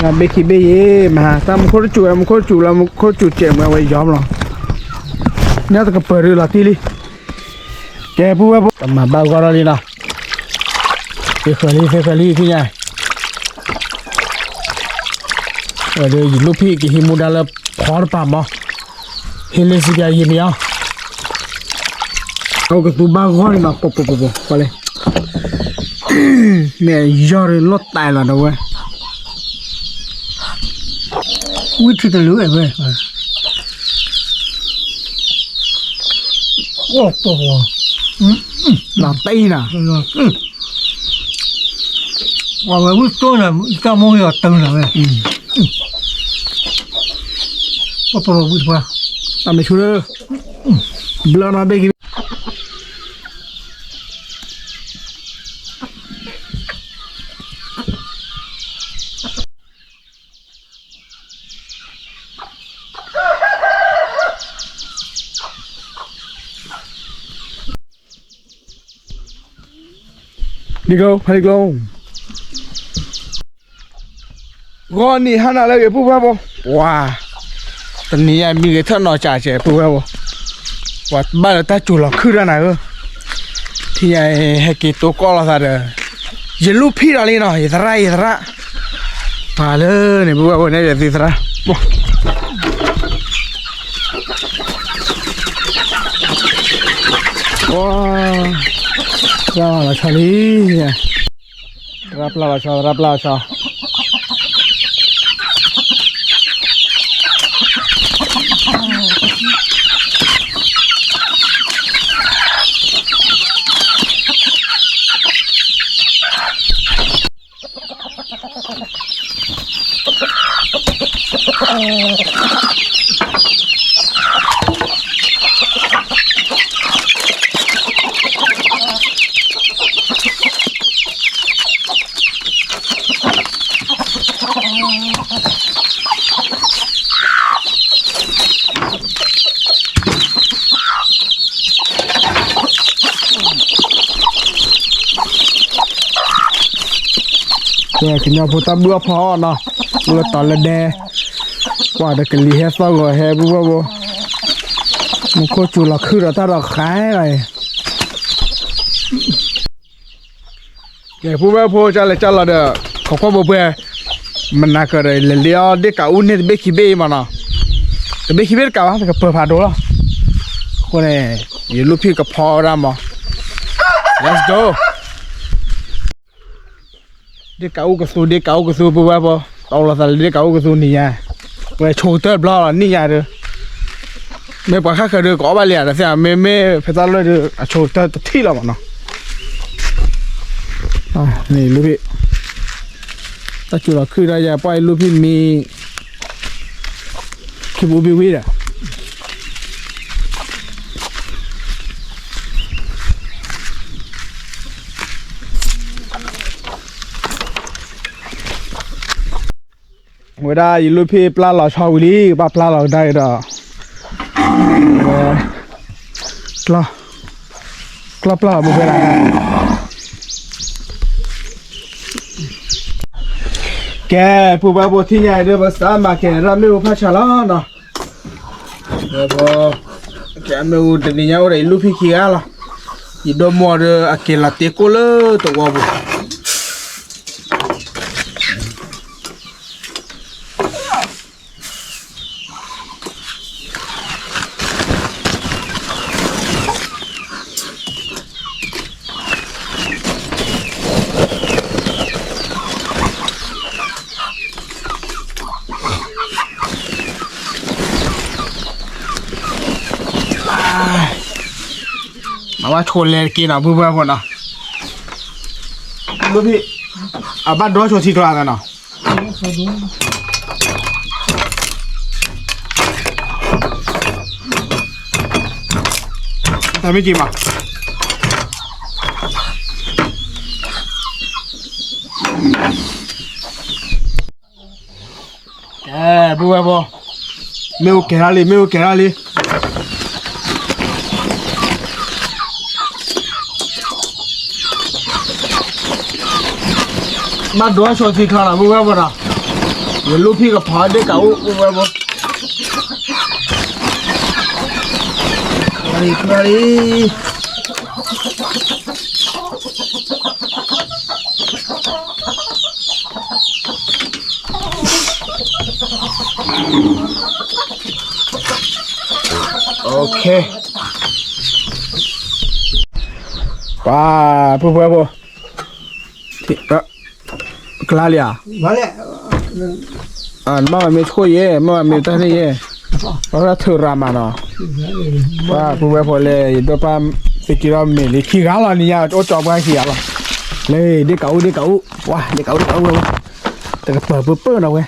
ဘ့ၣ်ခံဘ့ၣ်ယဲၢ်မး တၢ်မူခိၣ်တစူၤဝဲ မူခိၣ်တစူၤလၢမူခိၣ်စူၤစဲးမးဝဲယီၤလီၤ, ညၣ်တကပၤဒုးလီၤတံၢ်လံ, ကဲပုၢ်ဝဲၢ်ဖိ တမၤဘၣ်ဂီၢ်ထီၣ်လံနီၤ, သ့ဃၢၤလံ သ့ဃၢၤလံ သ့ၣ်ညါ ဝဲဒီးယလူၢ်ဖံးကဟံးမူဒါလၢဖီတပၤမး, ဟ့ၣ်လၢစံးကယံာ်မ့ၢ်အီၤ, အိၣ်ကသူဘၣ်ဂီၢ်န့ၣ်နီၤ ပှၤပှၤပှၤပှၤလၢ, မ့ၢ်ယီၢ်ဒီးလီၢ်တၢ်လီၤဒီးဝဲ, ဝံထံတလူးဝဲ, အိၣ်ပှၤပှၤ, နီၤတအံၤနီၤ ပှၤဝဲဝံတိၢ်နၤ တၢ်မိၢ်ဂ့ၤအီၤတၢ်နၤဝဲ, ပပဝံတပှၤ, တၢ်မ့ၢ်ဆူၣ်လၢ, ဘျီနီၤဘ့ၣ်က့ၤ ဒ်ကိးဖဲဒ်ကျိ, ဂီၤနံၤဟါနၤလၢအဂ့ၤ ပုၢ်ဝဲၢ်ဖိ, ပှၤ, တနံၤညါမံဂဲၤထၢၣ်နီၢ်ကၠးကဲ ပုၢ်ဝဲၢ်ဖိ, ပှၤဘၣ်လၢတၢ်စူၤလီၤခုၣ်တၢ်နၤဧၢ, ထံၣ်ညါအံၤ ဟဲက့ၤတိကိၢ်လိာ်သးဒီး, ယလူၢ်ဖံးဒီးလံနီၤ ယသရၣ် ယသရၣ်, ပှၤလၢန့ၣ် ပုၢ်ဝဲၢ်ဖိန့ၣ် ယသံသရၣ် သရၣ်လီၤဆီလံ, သရၣ်ပျၢ်လီၤဆီ သရၣ်ပျၢ်လီၤဆီ. ကညီဖိတၢ်ဘုၣ်အီၣ်ဖီအီၣ်နီၤ, လၢတီၤလၢဒဲ, ပှၤဒီးကလံၤဟဲသီၣ်ဂီၤဟဲ ပုၢ်ဝဲၢ်ဖိ, မူခိၣ်စူၤလီၤခုၣ်ဒီးတၢ်ဒီးဃးလီၤအံၤ ကဲ ပုၢ်ဝဲၢ်ဖိ ကၢ်လဲၤကၢ်လီၤဒီး ခိးကွၢ်ဘိပှဲၤ, မနၤကဒီး လဲၤလ့အီၣ်ဒ့ၣ်ကးအူန့ၢ်တဘ့ၣ်ခံဘ့ၣ်အံၤမးနီၤ, တဘ့ၣ်ခံဘ့ၣ်တကးဘၣ် တကပၢၤဖးဒိၣ်လီၤ, အဃိန့ၣ် ယလူၢ်ဖံးကဖီဝဲဒၣ်မး, Let's go. ဒ့ၣ်ကးအူကသူ ဒ့ၣ်ကးအူကသူ ပုၢ်ဝဲၢ်ဖိ, တအီလီၤသးလၢဒ့ၣ်ကးအူကသူနံၤညါ, ဝဲဆိကတၢၢ်တဘျီလီၤ နံၣ်ညါဒီး, မ့ၢ်ပှၤဃၣ်ဃၢၤဒီး ကအီၣ်ဘၣ်လံဧါ တသ့ဧါ, မ့မ့ၢ်ဖဲတၢ်လၢဒီး အဆိကတၢၢ်တထံၣ်လီၤမးနီၤ. န့ၣ်လူၢ်ဖံး, တၢ်စူၤလီၤခုၣ်ဒီးယၤ ပှၢ်အံၤလူၢ်ဖံးမံ ခံပူၤဘံဝံၤဒီး ဝဲဒၣ်ယလူၢ်ဖံးပျၢ်လီၤဆီဝံၤလံ ကဘၣ်ပျၢ်လီၤကဒါက့ၤဒီး, ဝဲ, ကျီ, ကျီပျၢ်လီၤဘိဘဲလီၤ, ကဲ, ပုၢ်ဝဲၢ်ဖိ ထံၣ်ညါအံၤဒီး ပစးမၤကဲၤရၣ်မ့ၣ်အူဖးဆါလီၤနီၤ. ဝဲဖိ, ကဲမ့ၣ်အူတနံၤညါအိၣ်ဒီးယလူၢ်ဖံးခံဂၤလီၤ. ယဒိၣ်မိၢ်ဒီးအက့ၤလီၤတ့ကိၢ်လၢတဝီပူၤ မၤဘၣ်ဆိလဲၤတက့ၢ်နီၤ ပုၢ်ဝဲၢ်ဖိနီၤ. လူၢ်ဖံး, အဘၣ်ဒိဆိထံကျါသးနီၤ. တၢ်မ့ၢ်က့ၤမး. ကဲ, ပုၢ်ဝဲၢ်ဖိ, မ့ၣ်အူကဲၤထီၣ်လံ မ့ၣ်အူကဲၤထီၣ်လံ. ဘၣ်ဒိဆိထံကျါနီၤ ပုၢ်ဝဲၢ်ဖိနီၤ. ယလူၢ်ဖံးကဖီဒ့ၣ်ကးအိၣ် ပုၢ်ဝဲၢ်ဖိ, လံလံ ပှၤ ပုၢ်ဝဲၢ်ဖိ, ကလါလံဧါ, နဘၣ်မၤမ့ၢ်ဆိၣ်ယဲၢ် မ့ၢ်မၤမ့ၢ်တၢ်န့ၣ်ယဲၢ်, ပှၤထၢရၤမးနီၤ, ပှၤ ပုၢ်ဝဲၢ်ဖိလဲၣ် ယဒိးပၢ် သက့ထီၣ်မ့ၢ်လံ ခံဂၤလီၤ နံၤညါ အိၣ်ကၠီပှၢ်ခံဂၤလီၤ, လၢ ဒ့ၣ်ကးအိၣ် ဒ့ၣ်ကးအိၣ်, ပှၤ ဒ့ၣ်ကးအိၣ် ဒ့ၣ်ကးအိၣ်ဝဲ, တကပၤပၢၢ်ပၢၢ်နီၤဝဲ,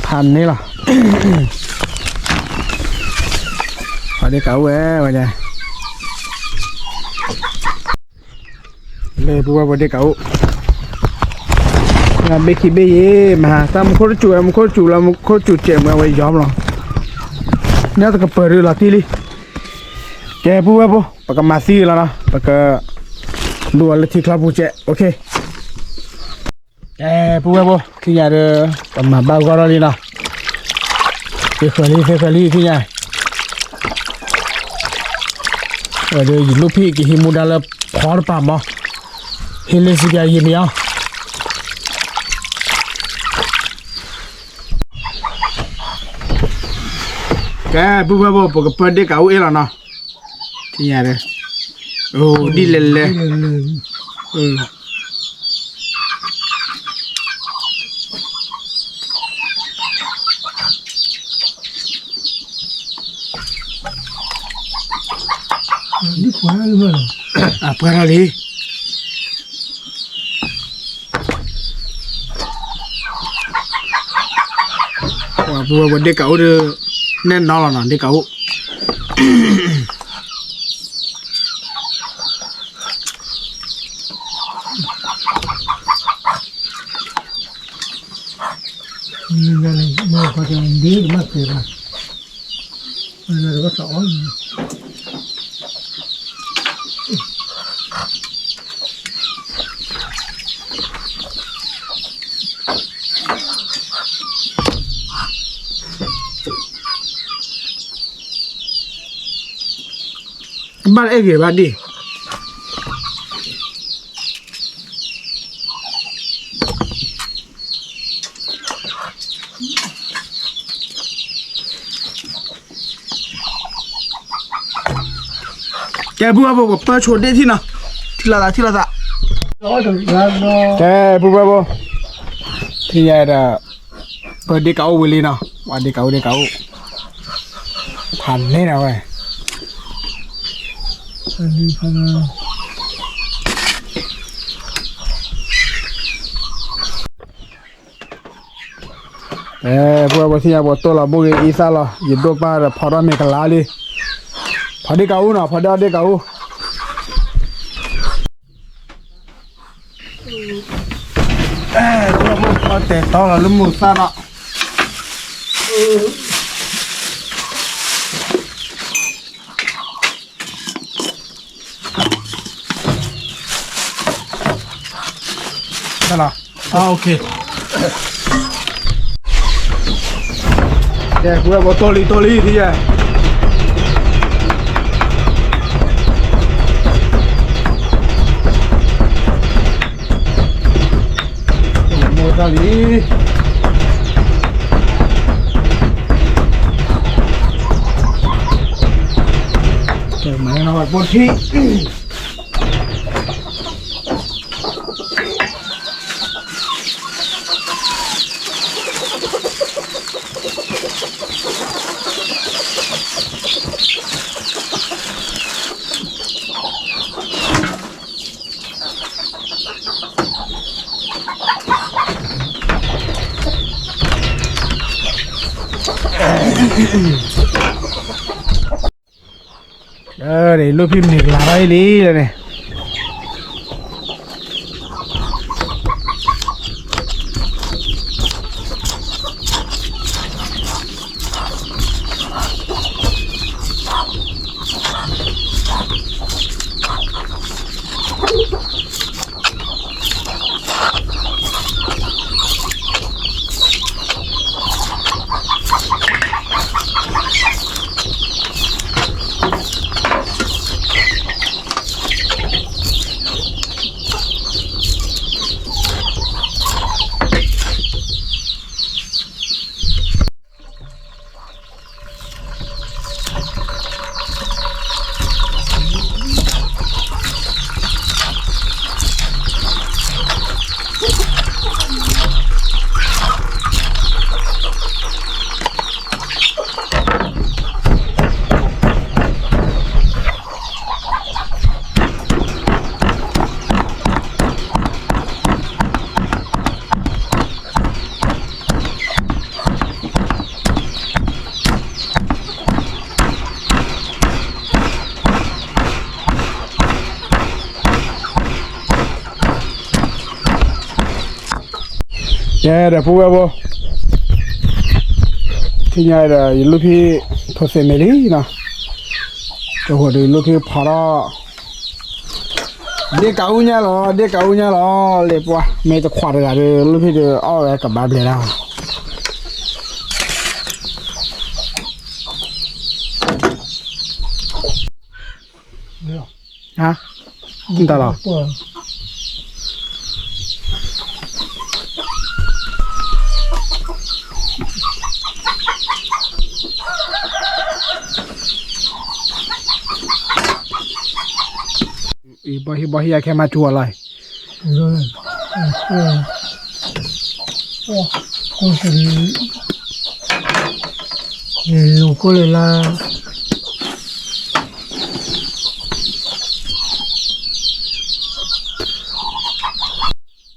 ဖးန့ၣ်လီၤ ပှၤဒ့ၣ်ကးအိၣ်ဝဲ, ဝဲ လၢပုၢ်ဝဲၢ်ဖိဒ့ၣ်ကးအိၣ်, ဘ့ၣ်ခံဘ့ၣ်ယဲၢ် မဟါ တၢ်မူခိၣ်တစူၤဝဲ မူခိၣ်တစူၤလီၤ မူခိၣ်တစူၤစဲးမးဝဲယီၤလီၤ, န့ၣ်တကပၤဒုးလီၤတံၢ်လံ, ကဲ ပုၢ်ဝဲၢ်ဖိ ပကမၤသံလီၤနီၤ ပက ဒိၣ်အီၤလၢထံချီပူၤကဲ ကဲ ပုၢ်ဝဲၢ်ဖိ ခံညါဒီး ပမၤဘၣ်ဂီၢ်ထီၣ်လံနီၤ, သ့ဃၢၤလံ သ့ဃၢၤလံ ခံညါ, ဝဲဒီးယလူၢ်ဖံးကဟံးမူဒါလၢဖီတပၤမး, ဟ့ၣ်လၢစံးပၠးယံာ်မ့ၢ်အီၤ, ကဲ ပုၢ်ဝဲၢ်ဖိ ပကပၢဒ့ၣ်ကးအိၣ်အ့ၣ်လီၤနီၤ, ခံညါဒီး အိၣ်ဒ်လဲၣ်လဲၣ် ပှဲၤထီၣ်လံ, ပှၤပုၢ်ဝဲၢ်ဖိဒ့ၣ်ကးအိၣ်ဒီး နဲၣ်နီၤလီၤနီၤ ဒ့ၣ်ကးအိၣ် ဘၣ်အဲၣ်ဂ့ၤဘၣ်ဒ့ၣ် ကဲ ပုၢ်ဝဲၢ်ဖိ ပပၢဆိဒ့ၣ်ထံနီၤ, ထံၣ်လိာ်သး ထံၣ်လိာ်သး, ကဲ ပုၢ်ဝဲၢ်ဖိ, ထံၣ်ညါဒီး ပၢဒ့ၣ်ကးအိၣ်ဝံၤလံနီၤ, ပၢဒ့ၣ်ကးအိၣ် ဒ့ၣ်ကးအိၣ်, ဖးန့ၢ်ဒၣ်ဝဲ ပုၢ်ဝဲၢ်ဖိ ထံၣ်ညါ ပှၤတိၢ်လီၤဘိၣ်ဂ့ၤအံသၣ်လီၤ, ယဒိၣ်ပၢ်ဒီးဖီထီၣ်မ့ၢ်ကလါလံ, ဖီဒ့ၣ်ကးအိၣ်နီၤ, ဖီဒ့ၣ်အီၣ်ဒ့ၣ်ကးအိၣ်, တဲတီလီၤလၢမိၢ်သၣ်ဒီး လီၤ, ကဲ ပုၢ်ဝဲၢ်ဖိ တိၢ်လံ တိၢ်လံ ထံၣ်ညါ, မိၢ်သၣ်လံ မၤနီၢ်ဝဲပိၢ်ထံ လၢဖံမ့ၢ်ကလၤဘၣ်အံၤလံလၢန့ၣ်, ကဲ ကဲဒီးပုၢ်ဝဲၢ်ဖိ, ထံၣ်ညါဒီး ယလူၢ်ဖံးထိးသ့ၣ်မ့ၢ်လံနီၤ, တဃိဒီးယလူၢ်ဖံးဖီထီၣ်, ဒ့ၣ်ကးအူညါလီၤ ဒ့ၣ်ကးအူညါလီၤ, လ့ၣ်ပှၢ် မ့ၢ်တခွးတဂၤဒီး လူၢ်ဖံးဒီးအီၣ်ဝဲကဘၣ်ဘျဲၣ်ဒၣ် ဟါ, တၢ်လီၤ. ဘီဟံၣ်ဘီဟံၣ်အခဲမးထူအီၤလီၤ, လူၤကိၢ်လၢ်လၢ်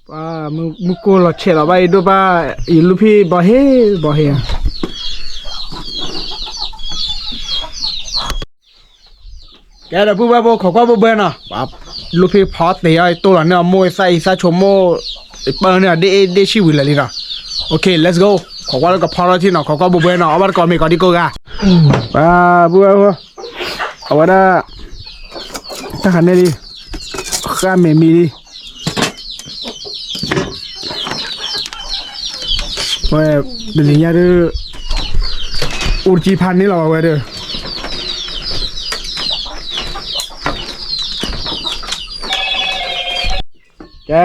ပှၤမူကိၢ်လီၤဆဲးလီၤဘၣ်အံၤဒိၣ်ဘၣ်, ယလူၢ်ဖံးဘီဟ့ၣ်ဘီဟ့ၣ်ဧါ. ကဲဒီးပုၢ်ဝဲၢ်ဖိ ခိးကွၢ်ဘိဘဲနီၤ, လူၢ်ဖံးဖီတ့ၢ်အီၤ တိၢ်လီၤန့ၢ်အမိၢ်အသၣ်အံၤသၣ်ဆိမိၢ်, ပၢန့ၢ်အီၤဒ့ၣ်အ့ၣ်ဒ့ၣ်ဆံၣ်ဝံၤလၢာ်လံနီၤ. Okay, let's go. ခိးကွၢ်လၢကဖီထီၣ်ထံနီၤ, ခိးကွၢ်ဘိဘဲနီၤ, အီၣ်ဘၣ်တကိးမ့ၢ်ကိးဒံကိးဂၤ. ပှၤပုၢ်ဝဲၢ်ဖိ, အဝဲဒၣ် တၢ်ခါန့ၣ်လံ, ဃၣ်မဲာ်မံလံ. ဝဲ, တနံၤညါဒုး, အိၣ်တကံဖးန့ၣ်လီၤဝဲဒၣ်. ကဲ,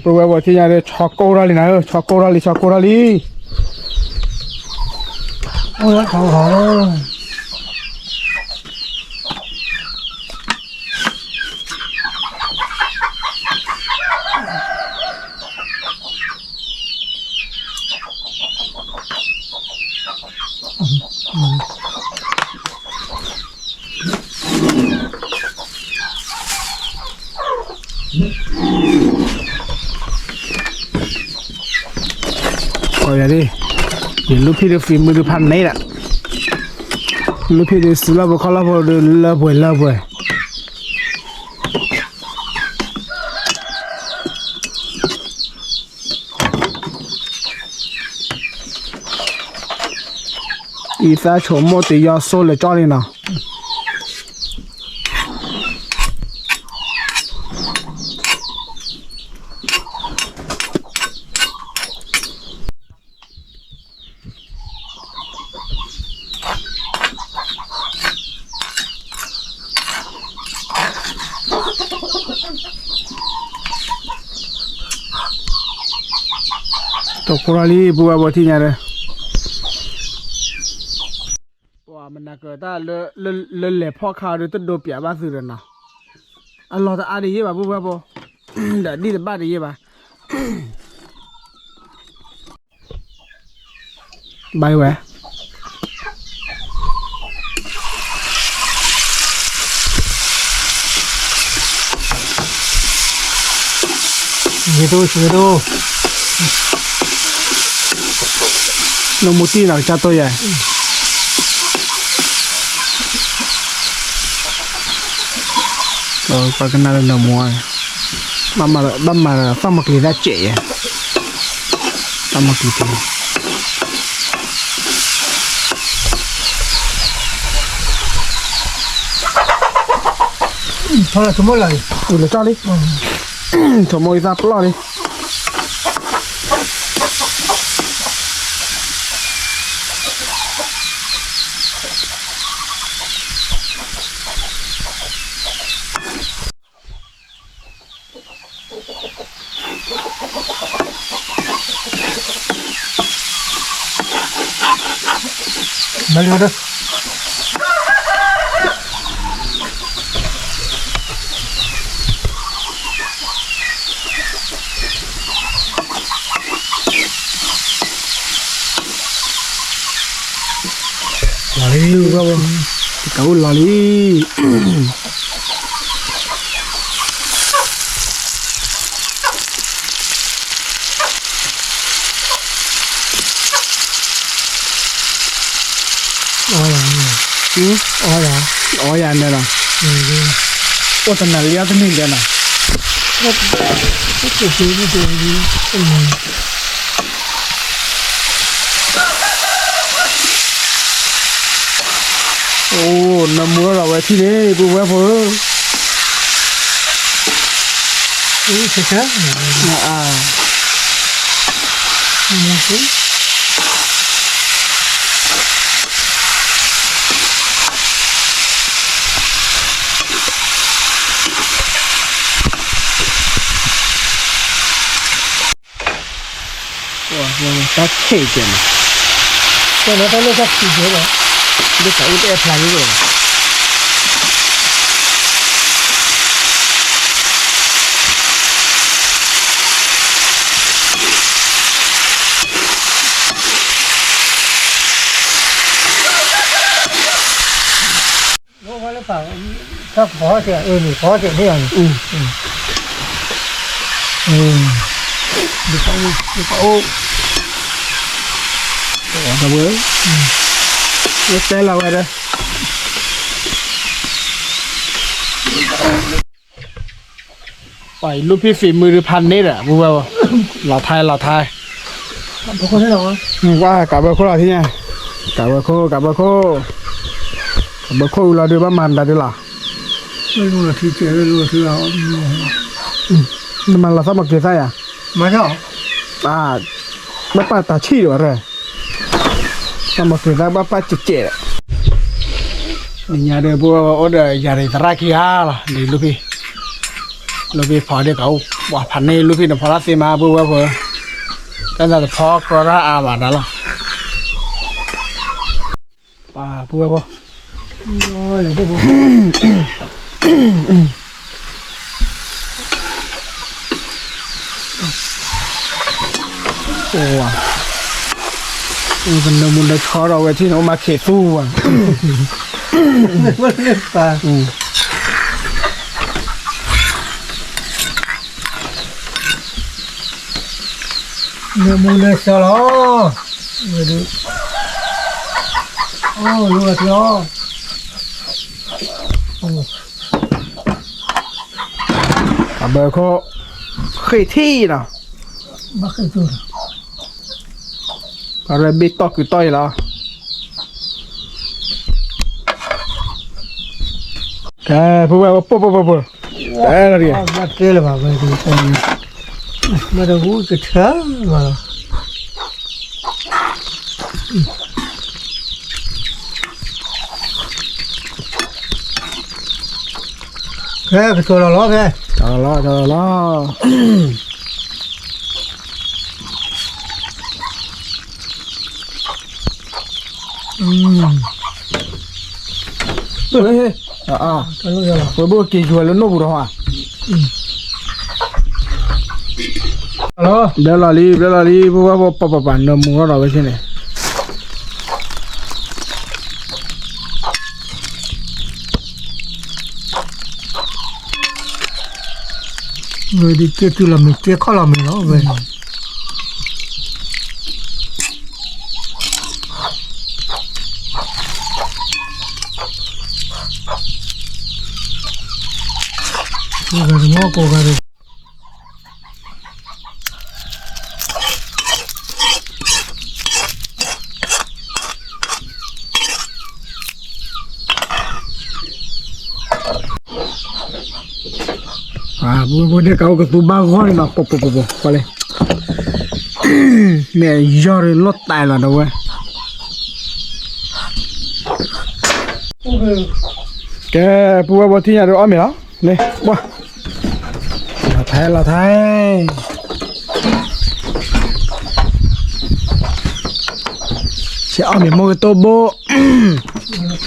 ပုၢ်ဝဲၢ်ဖိထံၣ်ညါဒုး ဆီကိၢ်ထီၣ်လံနၤဧၢ, ဆီကိၢ်ထီၣ်လံ ဆီကိၢ်ထီၣ်လံ. အိၣ်လၢဆီဟီ, ယလူၢ်ဖံးဒီး ဖံးမုၢ်ဒုးဖးန့ၣ်ဒီး, လူၢ်ဖံးဒီး စုလီၢ်ဖိခီၣ်လီၢ်ဖိဒီး လၢပှဲၤလၢပှဲၤ. အံၤသၣ်ဆိမိၢ်တ့ၢ်ယီၤစိလဲၤကၠီလံနီၤ. တကိးထီၣ်လံ ပုၢ်ဝဲၢ်ဖိထံၣ်ညါဒီး, ပှၤမနၤကတၢၢ်လၢလဲၤဖီၣ်ခါဒီး တဒိပၠးဘၣ်သုဒီးနီၤ, အလီၢ်တအါတယံာ်ဘၣ် ပုၢ်ဝဲၢ်ဖိ, ဒီးဒံၣ်တဘၣ်တယံာ်ဘၣ်. ဘၣ်ဝဲ, ယတိၢ်ယတိၢ်, နမူတံၢ်နီၤ ကစၢ်တိၢ်ယဲ, ပှၤကနၣ်လၢနမူ, ဘၣ်မၤသၣ်မီၤကျံၤတၢ်စဲးယဲ, သၣ်မီၤကျံၤတၢ် ထီလၢဆိမိၣ်လၢ, အုးလၢကၠီလံ, ဆိမိၣ်အံၤသၣ်ပျီၢ်လံ. လီၤလံ, ကအိၣ်လီၤလံ. အီယၤ, အီယၤန့ၣ်လီၤ, အိၣ်တနၤလံအီတနံၣ်ဒဲးနီၤ. နၢမူထီၣ်ဒီးဝဲထံၣ်န့ၣ် ပုၢ်ဝဲၢ်ဖိဧၢ, အၢ, တၢ်ဆံးကဲန့ၣ်, တၢ်လၢတၢ်ဆံးကဲလီၤ, ဒ်ကအိၣ်တအဲၣ်ဖျါလံလီၤ. လၢပၤ, တၢ်ဖီစဲး, အၢ န့ၣ် ဖီစဲးန့ၣ်ယၤန့ၣ်, ဒ်ကအိၣ်, ဒ်ကအိၣ်, ဝဲ, ယတဲလီၤဝဲဒီး ပှၤအံၤလူၢ်ဖံးသံးမုၢ်ဒုးဖးန့ၢ်ဒီး ပုၢ်ဝဲၢ်, လီၤထဲလီၤထဲ, ကးဘၢခိၣ်လီၤထံၣ်ညါ, ကးဘၢခိၣ်, ကးဘၢခိၣ်, ကးဘၢခိၣ်အူလီၤဒုး ဘၣ်မၤမတၤဒုးလီၤ, နမၤလီၤသီၣ်မီၤက့ၤသၣ်ယၤ, ဘၣ်ပာ်တၢ်ဆံၣ်ဒီးဝဲ, သီၣ်မီၤက့ၤသၣ်ဘၣ်ပာ်ကဲးကဲးဒီး, နညါဒီး ပုၢ်ဝဲၢ် အိၣ်ဒီးယၤရံၤသရၣ်ခံဂၤလီၤ, ဒ်လူၢ်ဖံး, လူၢ်ဖံးဖီဒ်ကအိၣ်, ပှၤဖးန့ၢ်လူၢ်ဖံးန့ၣ် ဖီတၢ်သ့မး ပုၢ်ဝဲၢ်ဖိ, တၢ်သးတဖီကီတၢ်အါမးဒၣ်လီၤ. ပုၢ်ဝဲၢ်ဖိ, အိၣ်ဝဲ, အိၣ်တနၢမူနၢဆှီဒီးဝဲထံၣ်န့ၣ် အိၣ်မၤခ့သူဝဲ, နၢမူနၢဆှီလီၤ, ဝဲဒုး, အိၣ်လူၤထံလီၤ. အဘၢခိၣ်, ဃ့ၢ်ထံၣ်နီၤ, ဘၣ်ဃ့ၢ်ထံၣ်, အရဲၣ်ဘ့ၣ်တီၢ်ကုာ်တီၢ်အံၤလီၤ. ကဲ ပုၢ်ဝဲၢ် ပှၤပှၤပှၤပှၤ, တဲလီၤတဂ့ၤ, တဲလၢၤဘၣ်ဝဲ, မ့ၢ်တဝူကထၢလီၤ. ဖဲကတီၤလီၤလီၤဖဲ, တီၤလီၤလီၤ, တီၤလီၤလီၤ. ဝဲဘိက့ၤယွၤလၢနိၣ်ပူၤဒီး, ဘျဲလီၤလံ ဘျဲလီၤလံ ပဝဲပှၤပှၤပှၤ နၢမူထီၣ်ဒီးဝဲဆ့န့ၣ် ဝဲဒ်ကဲတုၤလီၤမ့ၢ်ကဲခီၣ်လီၤမ့ၢ်လီၤဝဲ, ကိးဂၤတမီၢ်ကိးဂၤတ ပဝဲဖိဒဲကအိၣ်ကသူဘၣ်ဂီၢ်န့ၣ်နီၤ ပှၤပှၤပှၤပှၤလဲၣ်, မ့ၢ်ယီၢ်ရ့လိၣ်တၢ်လီၤဒီးဝဲ, ကဲ ပုၢ်ဝဲၢ်ဖိထံၣ်ညါဒီးအီၣ်မ့ၤလီၤ, န့ၣ် ပှၤ လီၤထဲလီၤထဲ, ဆဲးအီၣ်မ့ၤမိၢ်ကတိၢ်ဘိ, လီၤတံၢ်နီၤ ပုၢ်ဝဲၢ်ဖိတၢ်, တၢ်အီၣ်တၢ်အီ, ပုၢ်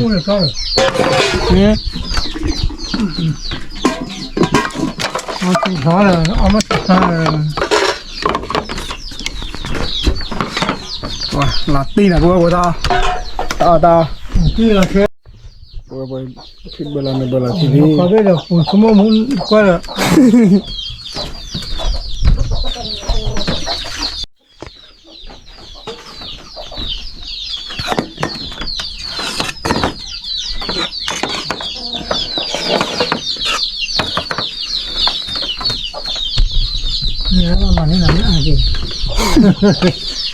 ဝဲၢ်ဖိ ထံၣ်ဘၢလီၤန့ၣ်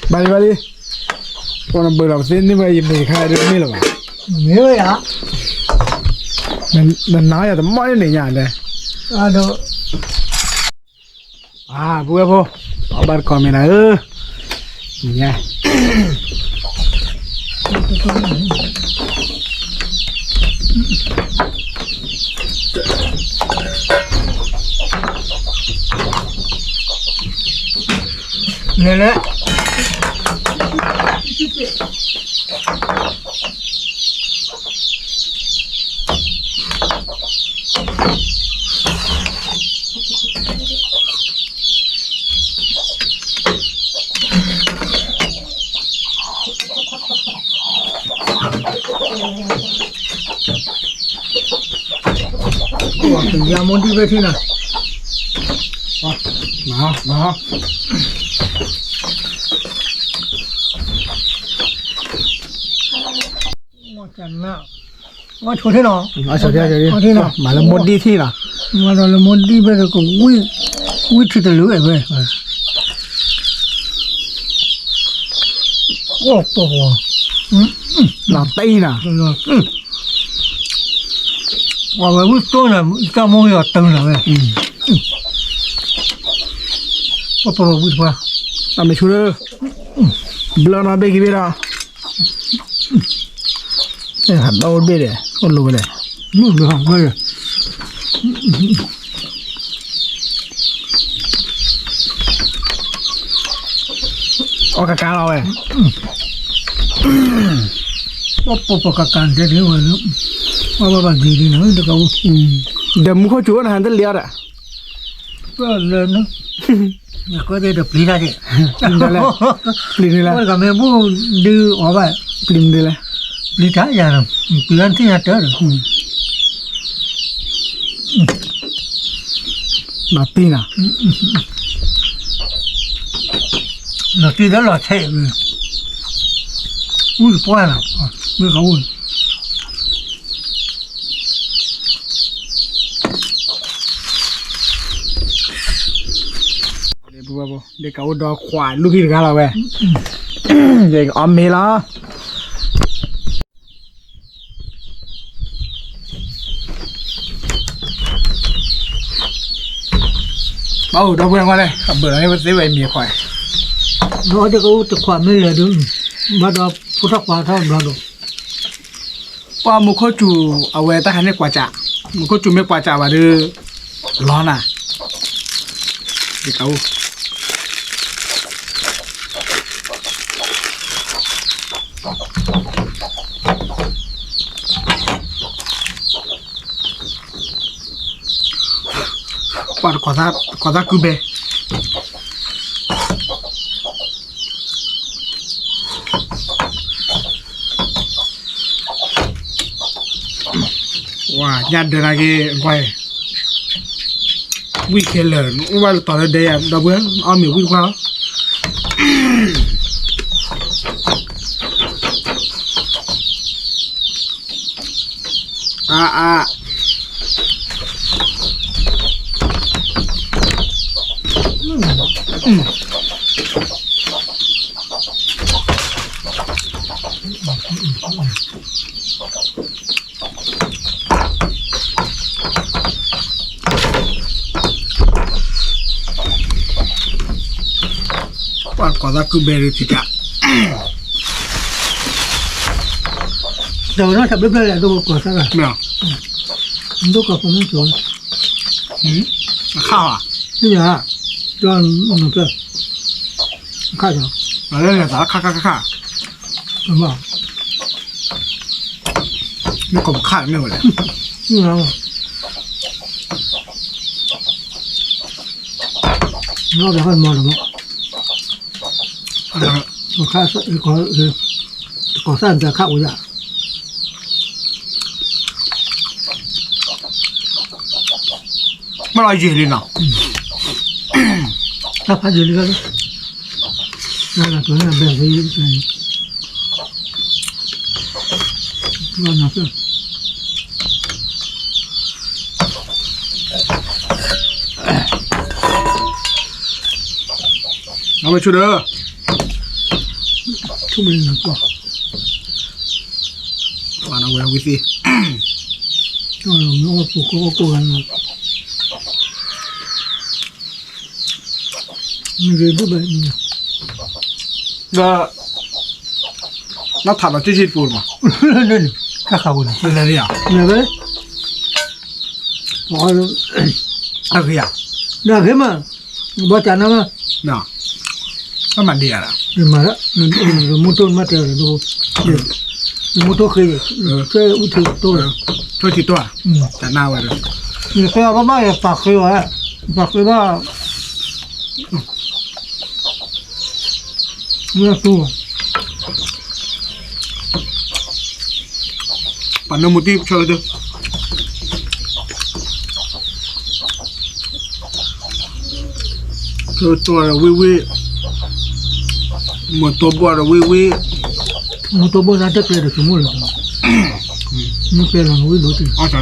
ဘၢလီၤထံလံ, ဘၣ်လံဘၣ်လံ, ပနဘၢလီၤပသ့န့ၢ်ဝဲယမ့ၢ်တခါဒ်မ့ၢ်လၢၤဘၣ်, မ့ၢ်ဝဲယၤ, နနာ်ယၤတမီၢ်န့ၣ်ညါလဲၣ်, ဒီး, အၢ ပုၢ်ဝဲၢ်ဖိ, အီၣ်ဘၣ်တကိးမ့ၢ်နၤဧၢ, မ့ၢ်ညါ လဲၤလဲၤ ယမိၢ်ဒံၣ်ဖဲထံနၤ, မၤ, မၤ, မၤဆိထ့နီၤ, မၤလၢမိၢ်ဒံၣ်ထံနီၤ, မၤဒီးလၢမိၢ်ဒံၣ်ဖဲဒီးကဝံၣ်, ဝံၣ်ထံတလိၤဝဲ, အိၣ်ပှၤ, လီၤတံၢ်နီၤ, ပှၤဝဲဝံၣ်တိၢ်နၤ, တၢ်မိၢ်ယီၤတၢ်နၤဝဲ, ပှၤပှၤဝံၣ်တပှၤ, တၢ်မ့ၢ်ဆူၣ်လၢ, ဘျီနီၤဘ့ၣ်က့ၤဘ့ၣ်ဒီး, ဟးဘျီအိၣ်တဘ့ၣ်ဒီး အိၣ်လိၤဝဲလဲၣ်, မုၢ်ဘျီဘၣ်ဒီး အီၣ်ကကါလီၤဝဲ, ပှၤပှၤကကါဒဲးဒဲးဝဲလၢ, ပှၤဘၣ်ဘၣ်ဂ့ၤဒ်နၤတကအိၣ်, ဒီးမူခိၣ်စူၤအိၣ်နဟးတလံၤအီၤဒီး, ပလၢန, နကွဲးသ့ၣ်ဒီးပျံၤတၢ်က့, ပျံၤနုၤလဲၣ်, ပျံၤနုၤလဲၣ်, ဝဲတဂၤမ့ၢ်ဘူၣ်ဒုးအီၤဘၣ်, ပျံၤနုၤလဲၣ်, ပျံၤတၢ်ယၤ, ပျံၤတၢ်ထံၣ်ယၤတၢ်ဒီး မၤပံနီၤ, လီၤတံၢ်ဒီးလီၤဆဲး, အူၣ်တပှၢ်နီၤ, မ့ၢ်ကအိၣ်, ဒ်ကအိၣ်ဒီးခွးလူၢ်ခံတဂၤလီၤဝဲ, ယကအီၣ်မ့ၤလီၤ. ဘၣ်အိၣ်ဒီပုၢ်ဝဲၢ်ကွၢ်လဲၣ် အဘၢၣ်လီၤန့ၣ် ပသ့ဝဲမံၤခွါ, ဒီးတကအိၣ်တခွးမ့ၢ်လဲၤဒုး, ဘၣ်ဒီးဖိထီၣ်ခွါထီၣ်ဘျီဒီး, ပှၤမူခိၣ်စူၤအဝဲတၢ်ဟးန့ၢ်ကွၢ်စး, မူခိၣ်စူၤမ့ၢ်ကွၢ်စးဘၣ်ဒီး, လီၤနၤ, ဒ်ကအိၣ် ပှၤတကိးသၣ်ကုဘဲ, ဝၤ ညၣ်ဒၢနၤက့ၤကွၢ်, ဝံၣ်ခဲလၢာ် အိၣ်ဘၣ်လၢတီၤလၢဒဲယၤ ဒီပုၢ်ဝဲၢ် အီၣ်မ့ၤဝံၣ်တပှၢ်လီၤ. အါအါ ပှၤကိးသးကုဘဲရံၤထံတၢ်, ဒီးဝဲဒၣ်တၢ်ဘျၢဘျၢလဲၣ် ဒိၣ်ကိးသးဂၤ, မ့ၢ်, ဒိၣ်ကိးကိးမ့ၢ်ကိး, အခါဘၣ်, မ့ၢ်ဧါ, ဒီးနဖျၢၣ်, အခါဒီး, လၢနသးခါခါခါခါ, မ့ၢ်ကိးပခါမ့ၢ်ဝဲလဲၣ်, မ့ၢ်ဧါ, နီၢ်ဘျီဟီၣ်မီၢ်လီၤမး, ခါ, ကိးသၣ်ဒၢခါအိၣ်ယၤ, မ့ၢ်လီၤယံာ်လံနီၤ, တၢ်ဖးယံာ်လံလီၤ, နၤနၤကျိၤန့ၣ်အဘဲၣ်သ့, အဝဲဆိဒီး, ဆိမ့ၢ်နၤကွၢ်, ပှၤနဝဲဝံသ့ၣ်, မ့ၢ်အီၣ်ပူၤကီၢ်အီၣ်ကိၢ်ဂၤန့ၣ်, မ့ၢ်ဂ့ၤဒုၣ်ဘၣ်, ဒီး နီၢ်ထးဒီးကၠံၣ်ဆံၣ်တပူၤမး, တၢ်ခးပူၤန့ၣ်, လဲၤဝဲ, အဂ့ၤဧါ, ဒီးအဂ့ၤမး, ဘီၣ်တၢ်နါမး, ဘၣ်မၤဒံးဧါ, မၤလၢ, မူထိၣ်မးတဲဒီး, မူထိၣ်ဃ့, ထွဲအူထံးတိၢ်, ထွဲထံးတိၢ်, တၢ်နါဝဲဒီး, ယဃ့အီၤဘၣ်ဘၣ်ယပာ်ဃ့အီၤ, ပာ်ဃ့ဘၣ် ပှၤနၢမူတံၢ်ဆၢကတၢၢ်, ဆၢကတၢၢ်ဒီးဝံၣ်ဝံၣ်, မူတိၢ်ဘိၣ်ဒီးဝံၣ်ဝံၣ်, မူတိၢ်ဘိၣ်သးတကျဲဒီးဆိကမိၣ်လၢၤ, မူကျဲလီၤနဝံၣ်ဒိၣ်တံၢ်, မိၢ်ပှၢ်ဒီ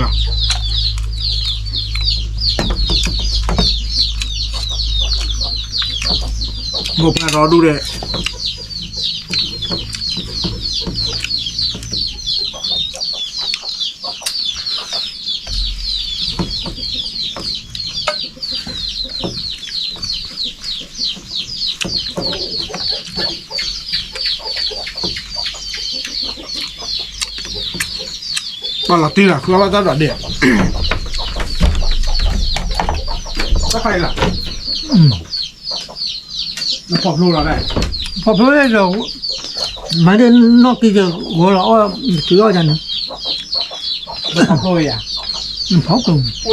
ဒူၣ်ဒီး ပှၤလီၤတံၢ်လီၤ ဃုအီၣ်ဘၣ်တၢ်ဒိးဒ့ၣ်, တၢ်ဖးအံၤလီၤ, နဖီၣ်ဖျိလီၤလဲၣ်, ဖီၣ်ဖျိလီၤဒီး, မၤဒ်နီၢ်ကံကဂီၤလီၤအီၣ်, တုၤအီၣ်ယၤန့ၣ်, နဖီၣ်ဖျိယၤ, နဖီၣ်ဖျိ, အိၣ်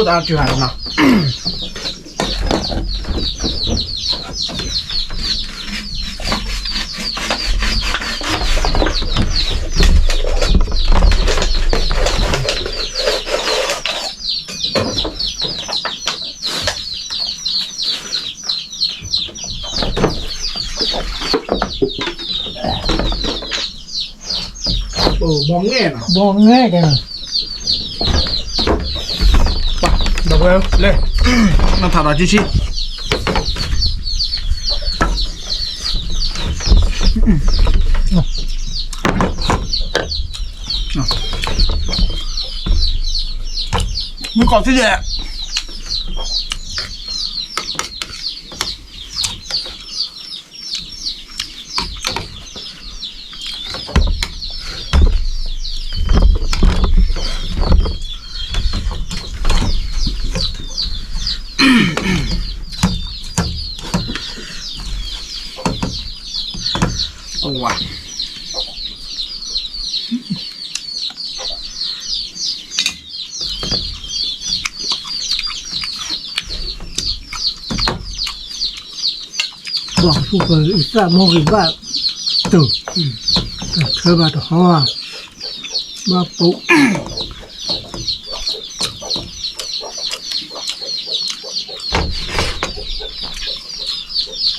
တၢ်တုၤဟးလီၤနီၤ ဘီငဲၢ်, ဘီငဲၢ်, ဒီးဝဲလဲၣ်, နထးဒီးကၠံၣ်ဆံၣ် မုၢ်ကီၢ်ထံၣ်ယဲၢ်, အဝၤ ဘၣ်ပူၤပအံသၣ်မိၢ်ဂ့ၤဘၣ်တုၤ, တၢ်ဆၢဘၣ်တဟီဧါ, ဘၣ်ပူၤ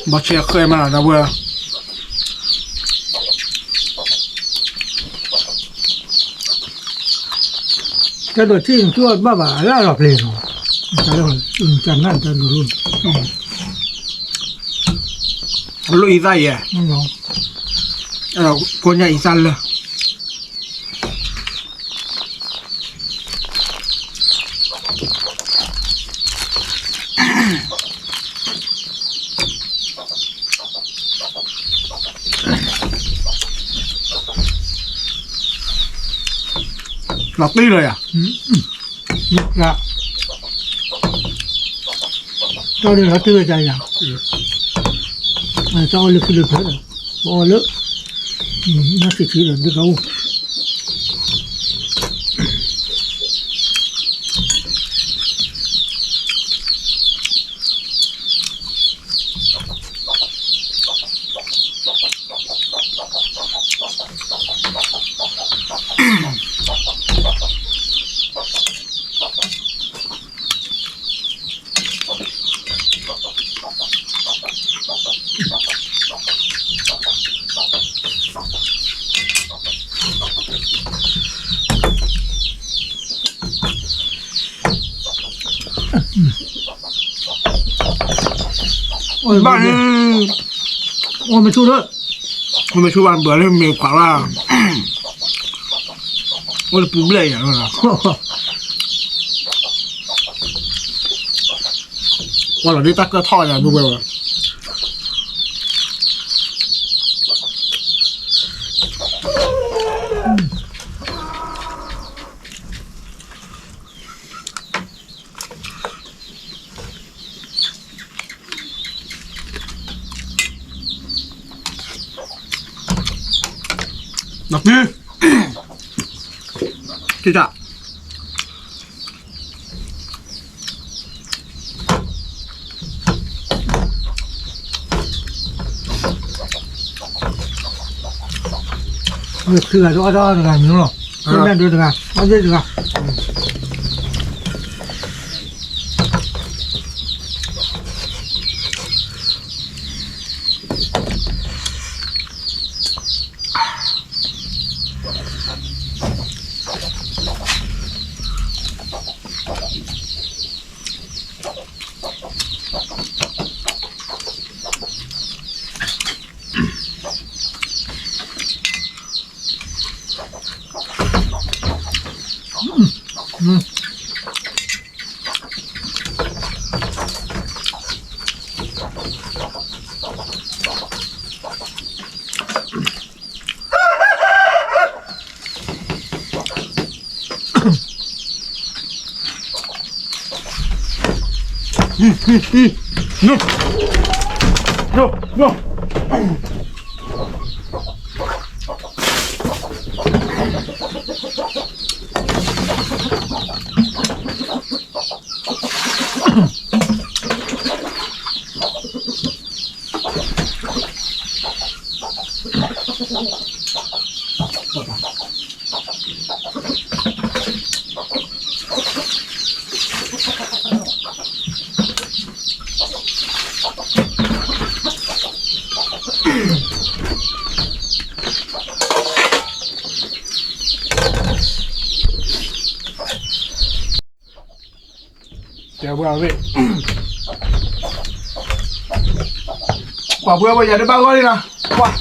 ဘီဆဲဃဲမးလီၤ ဒီပုၢ်ဝဲၢ် တၢ်ဒိးထံၣ်နသူအီၤတဘၣ်ဘၣ် အလၢအလီၤပျ့ၤလီၤ, တၢ်လၢတၢ်နၢ်တၢ်ဒိးလိၣ်, လိၣ်အံသၣ်ယဲၢ်, ကိးညါအံသၣ်လၢ လီၤတံၢ်လီၤယၤ, တၢ်လၢလီၤတံၢ်ဝဲဒၣ်ယၤ, တၢ်အီၣ်လၢခံလၢဖဲဒီး ပအီၣ်လၢ နၢ်စံးဆံးဒီးဒုးကအိၣ် ဘၣ်န့ၣ် အိၣ်မ့ၢ်ဆူၣ်လၢ အိၣ်မ့ၢ်ဆူၣ်ဘၣ်ဘၣ်လၢမ့ၢ်ခွးလၢ် အိၣ်တပူၤဘျဲၣ်ယၤလီၤ, ကွၢ်လီၤဒ်တၢ်ကၢၢ်ထီၣ်ယၤ မ့ၢ်ဝဲဝဲ နပူၤ, ကၠီၣ်, ဝဲၢ်ခုဂၤဒိၣ်အီၣ်တၢ်အီၣ်တဂၤမနုၤလီၤ, ဝဲၢ်မဲာ်ဒိတဂၤ အီၣ်ယဲၢ်တဂၤ. တဲဝဲဝဲ, ကွၢ်ပှဲၤဝဲယၤတဘၣ်ဂီၢ်လံနီၤ, ကွၢ်.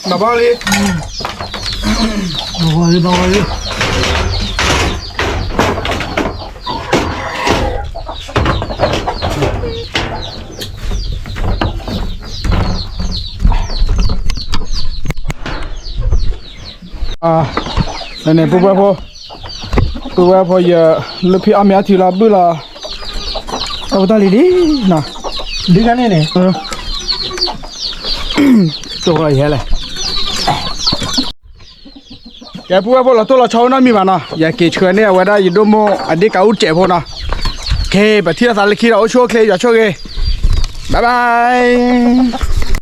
ဘၣ်ဘၣ်လံ, ဘၣ်ဘၣ်လံ, ဘၣ်ဘၣ်လံ. န့ၣ် ပုၢ်ဝဲၢ်ဖိ, ပုၢ်ဝဲၢ်ဖိယ လၢဖံအီၣ်မ့ၤအီထံလီၤဘုၣ်လီၤ, အဝဲတၢ်လံၤလံနီၤ, ဒ်ကန့ၣ်န့ၣ်, တိၢ်လီၤယဲလဲၣ်. ကဲ ပုၢ်ဝဲၢ်ဖိ လီၤတိၢ်လီၤဆီအိၣ်နီတမံၤဘၣ်နီၤ, ယက့ၤဆှၢန့ၢ်အဝဲဒၣ် ယဒိၣ်မိၢ်အဒ့ကးအူကဲးဖိနီၤ. ကဲ ပထံၣ်လိာ်သးလၢခံဒီး အိၣ်ဆူၣ်အိၣ်ချ့ ယွၤဆိၣ်ဂ့ၤ, bye bye.